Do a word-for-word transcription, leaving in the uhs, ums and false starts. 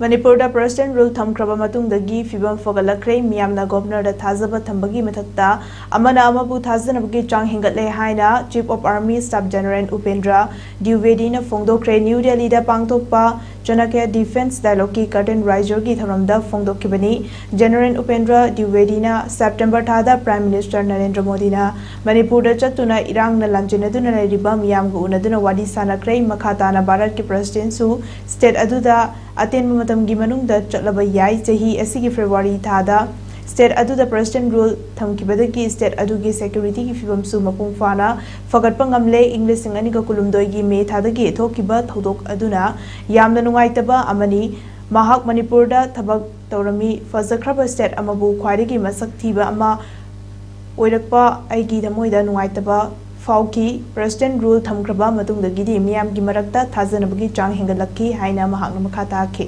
ꯃꯅꯤꯄꯨꯔꯗ President Rule ꯊꯝꯈ꯭ꯔꯕ ꯃꯇꯨꯡꯗꯒꯤ ꯐꯤꯕꯝ ꯐꯒꯠꯂꯛꯈ꯭ꯔꯦ꯫ ꯃꯤꯌꯥꯝꯅ Governorꯗ ꯊꯥꯖꯕ ꯊꯝꯕꯒꯤ ꯃꯊꯛꯇ ꯑꯃꯅ ꯑꯃꯕꯨ ꯊꯥꯖꯅꯕꯒꯤ ꯆꯥꯡ ꯍꯦꯟꯒꯠꯂꯦ ꯍꯥꯏꯅ Chief of Army Staff General Upendra ꯗ꯭ꯋꯤꯋꯦꯗꯤꯅ ꯐꯣꯡꯗꯣꯛꯈ꯭ꯔꯦ꯫ ꯅ꯭ꯌꯨ ꯗꯦꯜꯂꯤꯗ ꯄꯥꯡꯊꯣꯛꯄ ꯆꯅꯀ꯭ꯌ Defence Dialogueꯀꯤ Curtain Raiserꯒꯤ ꯊꯧꯔꯝꯗ ꯐꯣꯡꯗꯣꯛꯈꯤꯕꯅꯤ꯫ General ꯎꯄꯦꯟꯗ꯭ꯔ ꯗ꯭ꯋꯤꯋꯦꯗꯤꯅ September ꯊꯥꯗ Prime Minister ꯅꯔꯦꯟꯗ꯭ꯔ ꯃꯣꯗꯤꯅ ꯃꯅꯤꯄꯨꯔꯗ ꯆꯠꯇꯨꯅ ꯏꯔꯥꯡꯅ ꯂꯥꯟꯖꯦꯟꯅꯗꯨꯅ ꯂꯩꯔꯤꯕ ꯃꯤꯌꯥꯝꯒ ꯎꯅꯗꯨꯅ ꯋꯥꯔꯤ ꯁꯥꯅꯈ꯭ꯔꯦ꯫ ꯃꯈꯥ ꯇꯥꯅ ꯚꯥꯔꯠꯀꯤ Presidentꯁꯨ state ꯑꯗꯨꯗ ꯑꯇꯦꯟꯕ ꯃꯇꯝꯒꯤ ꯃꯅꯨꯡꯗ ꯆꯠꯂꯕ ꯌꯥꯏ꯫ ꯆꯍꯤ ꯑꯁꯤꯒꯤ February ꯊꯥꯗ state ꯑꯗꯨꯗ President Rule ꯊꯝꯈꯤꯕꯗꯒꯤ state ꯑꯗꯨꯒꯤ securityꯒꯤ ꯐꯤꯕꯝꯁꯨ ꯃꯄꯨꯡ ꯐꯥꯅ ꯐꯒꯠꯄ ꯉꯝꯂꯦ꯫ ꯏꯪ ꯂꯤꯁꯤꯡ ꯑꯅꯤꯒ ꯀꯨꯟꯍꯨꯝꯗꯣꯏꯒꯤ May ꯊꯥꯗꯒꯤ ꯊꯣꯛꯈꯤꯕ ꯊꯧꯗꯣꯛ ꯑꯗꯨꯅ ꯌꯥꯝꯅ ꯅꯨꯡꯉꯥꯏꯇꯕ ꯑꯃꯅꯤ꯫ ꯃꯍꯥꯛ ꯃꯅꯤꯄꯨꯔꯗ ꯊꯕꯛ ꯇꯧꯔꯝꯃꯤ꯫ ꯐꯖꯈ꯭ꯔꯕ state ꯑꯃꯕꯨ ꯈ꯭ꯋꯥꯏꯗꯒꯤ ꯃꯁꯛ ꯊꯤꯕ ꯑꯃ ꯑꯣꯏꯔꯛꯄ ꯑꯩꯒꯤ ꯊꯃꯣꯏꯗ ꯅꯨꯡꯉꯥꯏꯇꯕ ꯐꯥꯎꯈꯤ꯫ President Rule ꯊꯝꯈ꯭ꯔꯕ ꯃꯇꯨꯡꯗꯒꯤꯗꯤ ꯃꯤꯌꯥꯝꯒꯤ ꯃꯔꯛꯇ ꯊꯥꯖꯅꯕꯒꯤ ꯆꯥꯡ ꯍꯦꯟꯒꯠꯂꯛꯈꯤ ꯍꯥꯏꯅ ꯃꯍꯥꯛꯅ ꯃꯈꯥ ꯇꯥꯈꯤ꯫